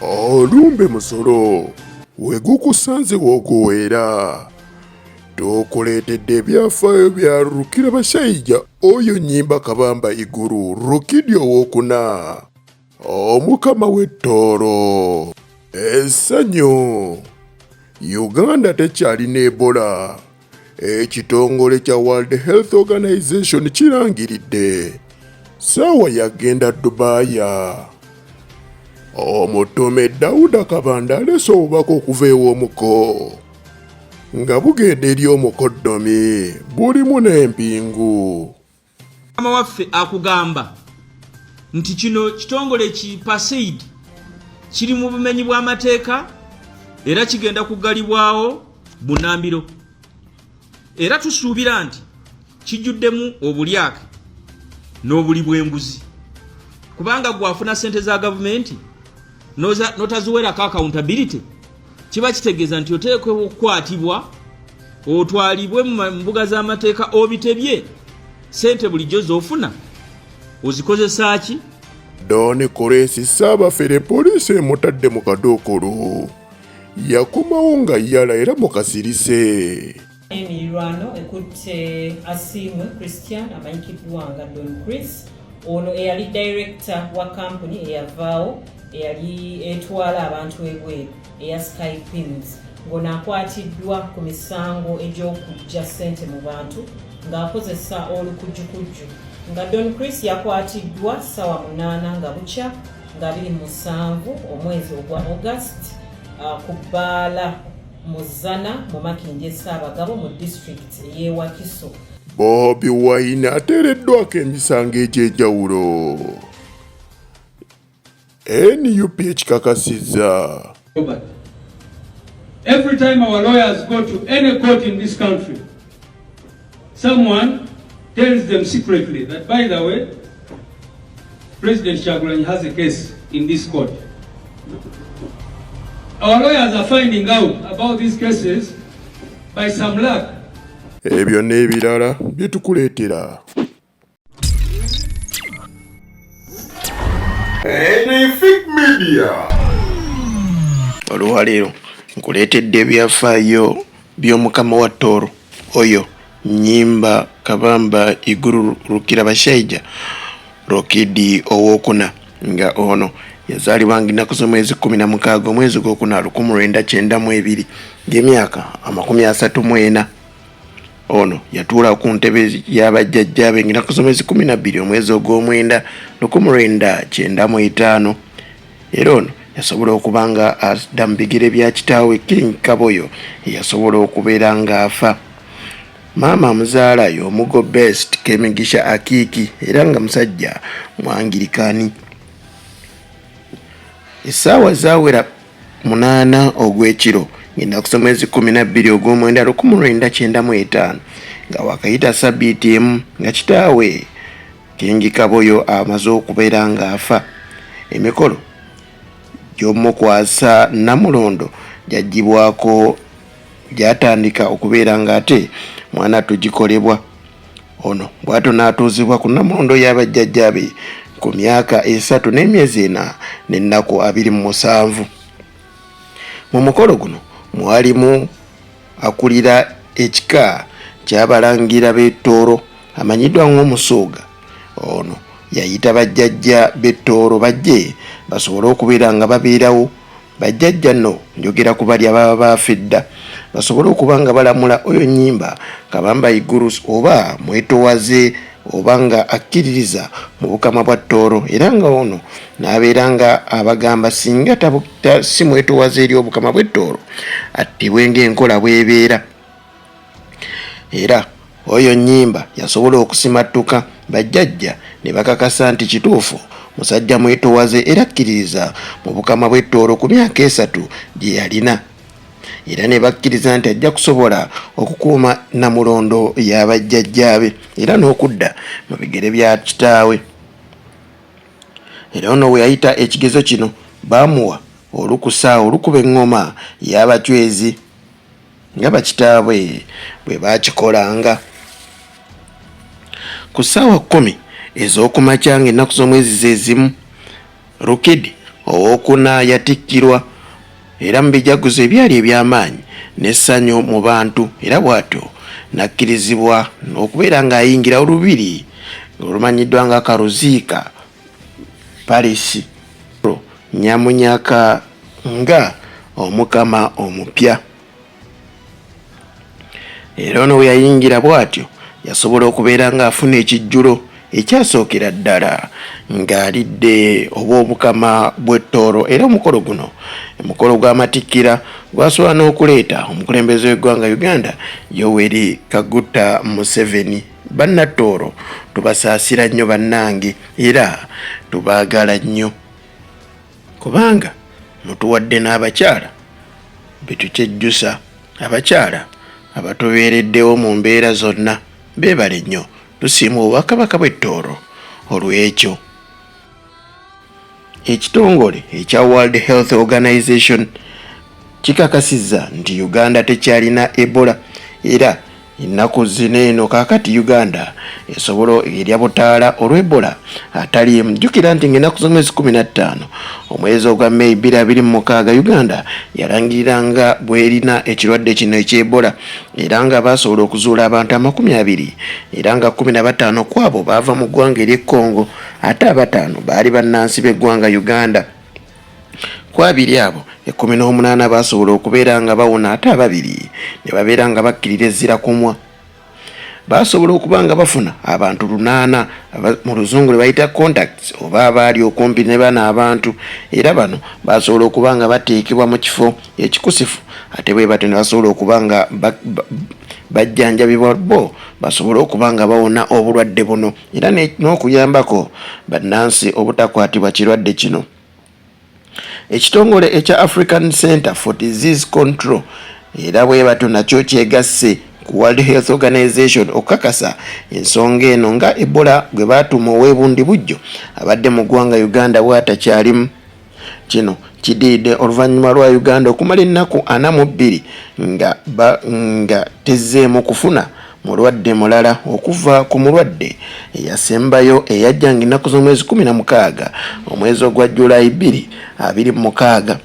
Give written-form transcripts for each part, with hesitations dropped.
Olumbe musolo we gukusanze w'oguweera. Tukuleetedde ebyafaayo bya Rukirabashaija oyo Nyimba Kabamba Iguru Rukidi owokuna Omukama w'e Tooro. Essanyu! Uganda tekyalina Ebola. Ekitongole kya World Health Organization kirangiridde saawa yagenda Dubaaya. Omutume Dauda Kabanda aleese obubaka okuva ew'omuko nga bugenda eri omukoddomi bulimu n'empingu. Mukama waffe akugamba nti kino kitongole ki PACEID kiri mu bumenyi bw'amateeka era kigenda kuggalibwawo bunambiro, era tusuubira nti kijjuddemu obulyake n'obuli bw'enguzi, kubanga gwafuna ssente za gavumenti notaziwerako accountability, kiba kitegeeza nti oteekwa okukwatibwa otwalibwe mu mbuga z'amateeka obitebye ssente bulijjo z'ofuna ozikozesa ki. Don Chris Ssaabafere poliisi emutadde mu kaduukulu, yakomawo nga yala era mu kasirise. Emirirwano ekutte Asiimwe Christian amanyikiddwa nga Don Chris, ono eyali director wa kampuni eyavaawo eyali etwala abantu ebweru eya Sky Queens, ng'ono akwatiddwa ku misango egy'okuggya ssente mu bantu ng'akozesa olukujjukujju. Nga Don Chris yakwatiddwa ssaawa 8 nga bukya nga 27 omwezi ogwa August ku bbaala mu Zzana mu Makindye Ssaabagabo mu disitulikiti ey'e Wakiso. Bobi Wine ateereddwako emisango egy'enjawulo. NUP ekikakasizza. Robert. Every time our lawyers go to any court in this country, someone tells them secretly that, by the way, President Kyagulanyi has a case in this court. Our lawyers are finding out about these cases by some luck. Ebyo n'ebirala bye tukuleetera. Anything Media. Olwaleero nkuleetedde ebyafaayo by'Omukama wa Tooro oyo Nyimba Kabamba Iguru Rukirabashaija Rokidi owokuna, nga ono yazaalibwa nga ennaku z'omwezi 16 omwezi gwokuna 1992 ng'emyaka 34. Ono yatuula ku ntebe ya bajjajjaabe ng'ennaku z'omwezi 12 omwezi ogw'omwenda 1995, era ono yasobola okuba nga adda mu bigere bya kitaawe King Kaboyo eyasobola okubeera ng'afa. Maama amuzaala y'omugo Best Kemigisha Akiiki era nga musajja Mwangirikani. Essaawa zaawera 8 ogw'ekiro ng'ennaku z'omwezi 12 ogw'omwenda 1995, nga wakayita sabbiiti emu nga kitaawe King Kaboyo amaze okubeera ng'afa. Emikolo gy'omukwasa Namulondo gyaggyibwako gyatandika okubeera ng'ate mwana tugikolebwa. Ono bw'atyo n'atuuzibwa ku Namulondo ya bajjajjaabe ku myaka 3 n'emyezi 4 n'ennaku 27. Mu mukolo guno mwalimu akulira ekika ky'abalangira b'e Tooro amanyiddwa ng'Omusuuga. Ono yayita bajjajja b'e Tooro bajje basobole okubeera nga babeerawo. Bajjajja nno njogera ku bali ababa baafa edda, basobole okuba nga balamula oyo Nyimba Kabamba Iguru oba mwetowaze oba nga akkiririza mu bukama bwa Tooro, era nga ono n'abeera nga abagamba singa si mwetowaze eri obukama bw'e Tooro attibwe ng'enkola bw'ebeera. Era oyo Nyimba yasobola okusimattuka bajjajja ne bakakasa nti kituufu musajja mwetowaze era akkiririza mu bukama bw'e Tooro ku myaka 3 gye yalina, era ne bakkiriza nti ajja kusobola okukuuma Namulondo ya bajjajjaabe era n'okudda mu bigere bya kitaawe. Era ono bwe yayita ekigezo kino baamuwa olukusa olukuba eŋŋoma y'Abachwezi nga bakitaabwe bwe baakikolanga. Ku ssaawa 10 ez'okumakya ng'ennaku z'omwezi ze zimu, Rukidi Owookuna yatikkirwa era mu bijaguzo ebyali eby'amaanyi n'essanyu mu bantu era bw'atyo n'akkirizibwa okubeera ng'ayingira olubiri olumanyiddwa nga Karuziika Palace Nyamunyaka nga Omukama omupya. Era ono bwe yayingira bw'atyo yasobola okubeera ng'afuna ekijjulo ekyasookera ddala ng'alidde obw'Obukama bw'e Tooro era omukolo guno omukolo gw'amatikkira gwasobola n'okuleeta omukulembeze w'eggwanga Uganda Yoweri Kaguta Museveni. Bannatooro tubasaasira nnyo bannange era tubaagala nnyo. Kubanga mutuwadde n'abakyala betukyejjusa, abakyala abatubeereddewo mu mbeera zonna beebale nnyo, tusiima Obwakabaka bw'e Tooro olw'ekyo. Ekitongole ekya World Health Organization kikakasizza nti Uganda tekyalina Ebola era Ennaku zino eno kaakati Uganda esobola erya butaala olw'Ebola ataliimu. Jjukira nti ng'ennaku z'omwezi 15 omwezi ogwa May 2026 Uganda yalangirira nga bw'erina ekirwadde kino eky'Ebola era nga baasobola okuzuula abantu 20 era nga 15 ku abo baava mu ggwanga ery'e Congo ate abataano baali bannansi b'eggwanga Uganda. Ku abiri abo, 18 baasobola okubeera nga bawona ate ababiri ne babeera nga bakkirira ezzira kumwa. Baasobola okuba nga bafuna abantu lunaana mu Luzungu lwe bayita contacts oba abaali okumpi ne bano abantu era bano baasobola okuba nga bateekebwa mu kifo ekikusifu ate bwe batyo ne basobola okuba nga bajjanjabibwa bo basobole okuba nga bawona obulwadde buno era n'okuyambako bannansi obutakwatibwa kirwadde kino. Ekitongole ekya African Center for Disease Control era bwe batyo nakyo kyegasse ku World Health Organization okukakasa ensonga eno nga Ebola gwe baatuuma ow'ebundibujjo abadde mu ggwanga Uganda bw'atakyalimu. Kino kidiridde oluvannyuma lwa Uganda okumala ennaku 42 nga nga tezzeemu kufuna mulwadde mulala okuva ku mulwadde eyasembayo eyajja ng'ennaku z'omwezi 16 omwezi ogwa July 2026.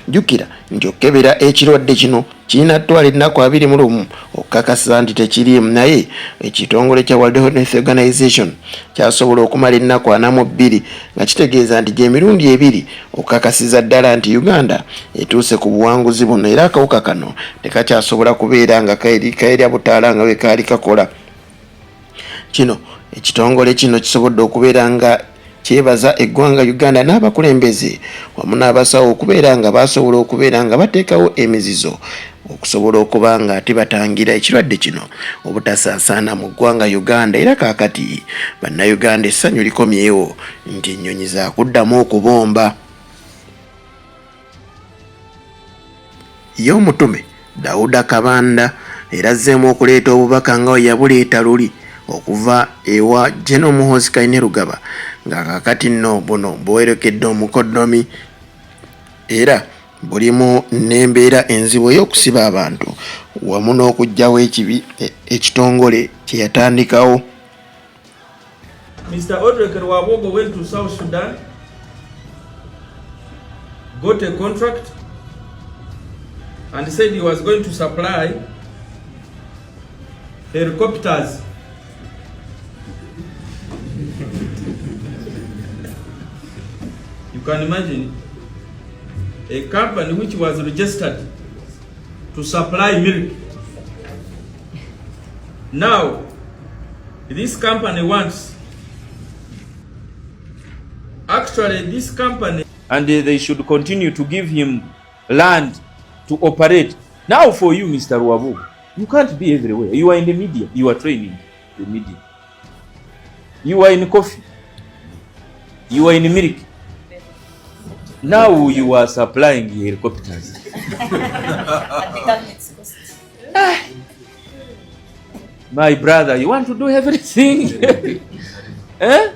Jjukira nti okukebera ekirwadde kino kirina ttwala ennaku 21 okukakasa nti tekiriimu naye ekitongole kya World Health Organization kyasobola okumala ennaku 42 nga kitegeeza nti gy'emirundi ebiri okukakasiza ddala nti Uganda etuuse ku buwanguzi buno era akawuka kano tekakyasobola kubeera nga kaerya butaala nga bwe kaali kakola. Kino ekitongole kino kisobodde okubeera nga kyebaza eggwanga Uganda n'abakulembeze wamu n'abasawo okubeera nga baasobola okubeera nga bateekawo emizizo okusobola okuba nga ate batangira ekirwadde kino obutasaasaana mu ggwanga Uganda era kaakati bannayuganda essanyu likomyewo nti ennyonyi zaakuddamu okubomba. Ye Omutume Dauda Kabanda era azzeemu okuleeta obubaka nga bwe yabuleeta luli okuva ewa General Muhoozi Kainerugaba nga kaakati nno buno bwerekedde omukoddomi era bulimu n'embeera enzibu ey'okusiba abantu wamu n'okuggyawo ekibi ekitongole kye yatandikawo. Mr. Odrek Rwabwogo went to South Sudan, got a contract, and said he was going to supply helicopters. You can imagine a company which was registered to supply milk. Now, this company wants, actually this company, and they should continue to give him land to operate. Now for you, Mr. Rwabu, you can't be everywhere. You are in the media. You are training the media. You are in coffee. You are in milk. Now you are supplying helicopters. My brother, you want to do everything. Eh?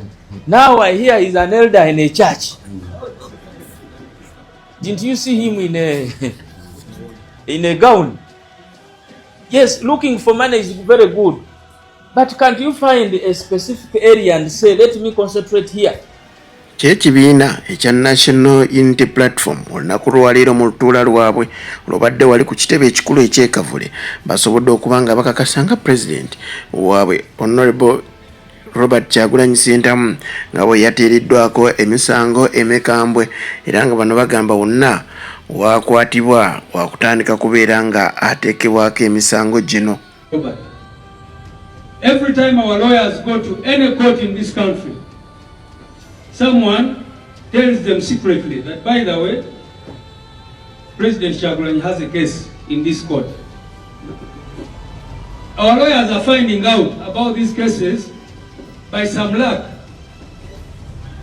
Now I hear he's an elder in a church. Didn't you see him in a gown? Yes, looking for money is very good. But can't you find a specific area and say, let me concentrate here? Ky'ekibiina ekya National Unity Platform olunaku lwaleero mu lutuula lwabwe olubadde wali ku kitebe ekikulu eky'e Kavule basobodde okuba nga bakakasa nga pulezidenti waabwe Honorable Robert Kyagulanyi Ssentamu nga bwe yateereddwako emisango emikambwe era nga bano bagamba wonna wakwatibwa wakutandika kubeera nga ateekebwako emisango gino. Every time our lawyers go to any court in this country, someone tells them secretly that, by the way, President Kyagulanyi has a case in this court. Our lawyers are finding out about these cases by some luck.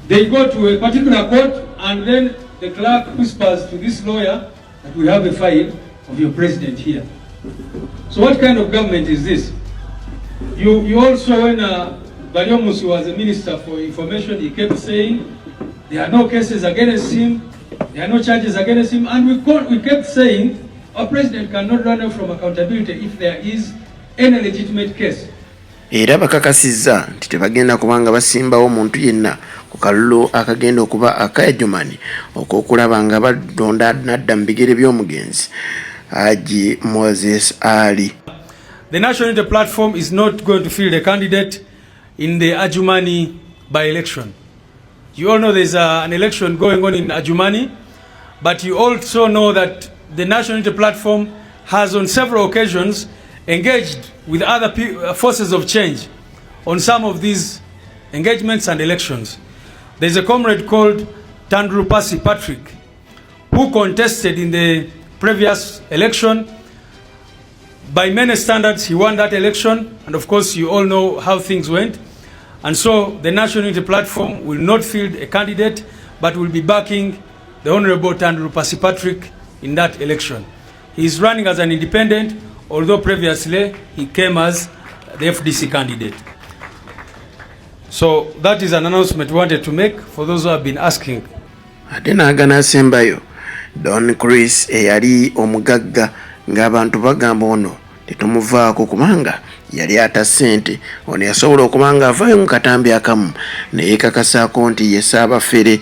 They go to a particular court and then the clerk whispers to this lawyer that we have a file of your president here. So what kind of government is this? You also, when Baryomunsi was a minister for information, he kept saying there are no cases against him, there are no charges against him, and we kept saying our president cannot run away from accountability if there is any legitimate case. Era bakakasizza nti tebagenda kubanga basimbawo muntu yenna ku kalulu akagenda okuba aka Adjumani okwokulaba nga balonda nadda mu bigere by'omugenzi Haji Moses Ali. The National Unity Platform is not going to field a candidate in the Adjumani by-election. You all know there's an election going on in Adjumani, but you also know that the National Unity Platform has on several occasions engaged with other forces of change on some of these engagements and elections. There's a comrade called Tandru Pasi Patrick who contested in the previous election. By many standards, he won that election, and of course, you all know how things went. And so, the National Unity Platform will not field a candidate, but will be backing the Honorable Tandru Pasi Patrick in that election. He is running as an independent, although previously he came as the FDC candidate. So that is an announcement we wanted to make for those who have been asking. Ate n'agana asembayo Don Chris eyali omugagga ng'abantu bagamba ono tetumuvaako kubanga yali ata ssente, ono yasobola okuba nga avaayo mu katambi akamu neyeekakasaako nti ye Ssaabafere.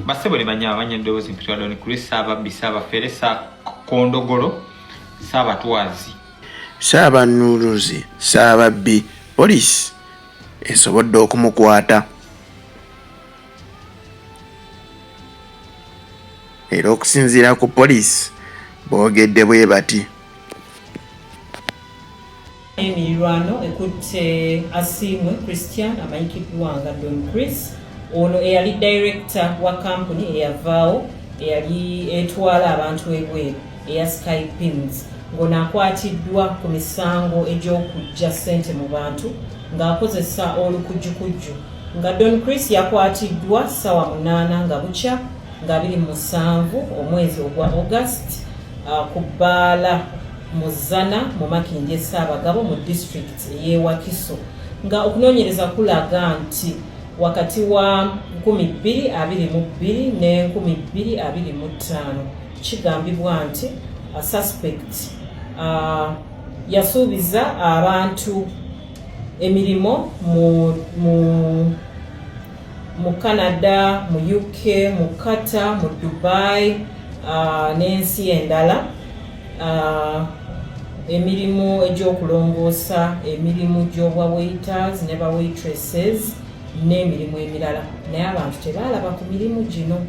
Bassebo ne bannyabo, abanya eddoboozi mpitwa Don Chris, Ssaababbi, Ssaabafere, Ssaakondogolo, Ssaabatwazi, Ssaabanunuzi, Ssaababbi. Poliisi esobodde okumukwata era okusinziira ku poliisi boogedde bwe bati. Emirirwano ekutte Asiimwe Christian amanyikiddwa nga Don Chris, ono eyali director wa kampuni eyavaawo eyali etwala abantu ebweru eya Sky Pins, ng'ono akwatiddwa ku misango egy'okuggya ssente mu bantu ng'akozesa olukujjukujju. Nga Don Chris yakwatiddwa 8:00 nga bukya nga 27 omwezi ogwa August ku bbaala mu Zzana mu Makindye Ssaabagabo mu disitulikiti ey'e Wakiso, nga okunoonyereza kulaga nti wakati wa 2022 ne 2025 kigambibwa nti suspect yasuubiza abantu emirimu mu Canada, mu UK, mu Qatar, mu Dubai n'ensi endala, emirimu egy'okulongoosa, emirimu gy'obwa waiters ne ba waitresses n'emirimu emirala, naye abantu tebaalaba ku mirimu gino.